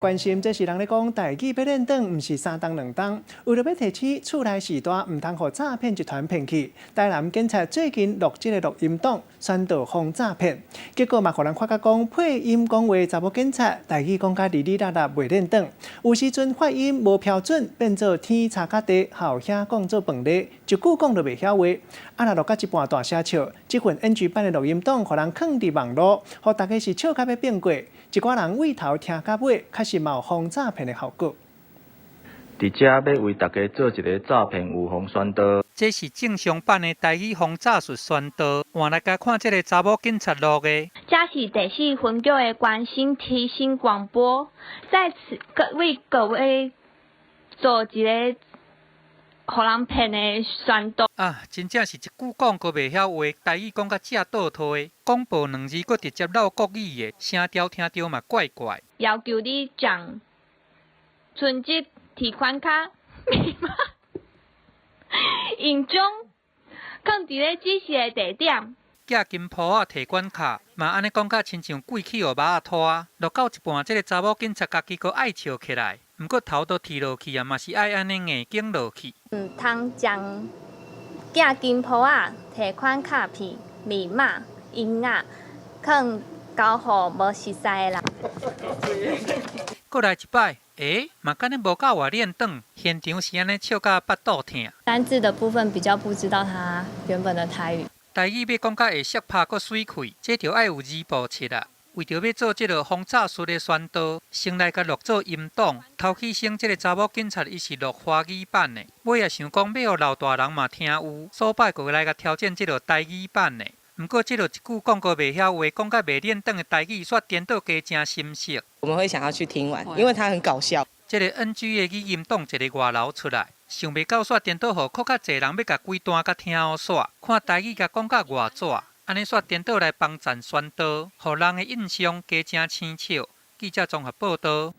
關心這是人咧講台語欲練轉，毋是三冬兩冬。為著欲提醒厝內序大，毋通予詐騙集團騙去。台南警察最近錄這个錄音檔，宣導防詐騙，結果嘛予人發覺講配音講話查某警察台語講甲哩哩啦啦袂練轉，有時陣發音無標準，變做天差甲地，後兄講做飯咧，一句講都袂曉話。啊，若錄甲一半大聲笑，這份 NG 版的錄音檔予人囥佇網路，予大家是笑甲欲變過。一寡人對頭聽甲尾，確實嘛有防詐騙的效果。佇遮欲為大家做一个詐騙預防宣導。這是正常版的台語防詐術宣導，換來共看這个查某警察錄的。這是第四分局的關心提醒廣播，在此各為各位做一个予人騙的宣導。啊，真正是一句講閣袂曉話，台語講甲正倒退，廣播兩字閣直接落國語的，聲調聽著嘛怪怪。要求你將存摺、提款卡、密碼、印章，囥佇咧指示的地點。寄金鋪仔提款卡，嘛按呢講甲親像鬼去予螞仔拖。錄到一半，這个查某警察家己閣愛笑起來，毋過頭都剃落去啊，嘛是愛按呢硬頸落去。毋通將寄金鋪仔、提款卡片、密碼、印仔，囥交予無熟似的人。閣來一擺，欸，嘛敢若無夠偌練轉，現場是按呢笑甲腹肚疼。單字的部分比較不知道他原本的台語。台語欲講甲會識拍閣媠氣，這著愛有二步七啦。為著欲做這个防詐術的宣導，先來共錄做音檔。頭起先，這个查某警察伊是錄華語版的，尾仔想講欲予老大人嘛聽有，所擺閣來共調整這个台語版的。毋過這个一句講閣袂曉話，講甲袂練轉的台語，煞顛倒加誠心色。我們會想要去聽完，因為它很搞笑。這个 NG 的語音檔一个外流出來，想袂到煞顛倒予閣較濟人欲共規段共聽予煞，看台語共講甲偌紙，按呢煞顛倒來幫贊宣導，予人的印象加誠蹊蹺。記者綜合報導。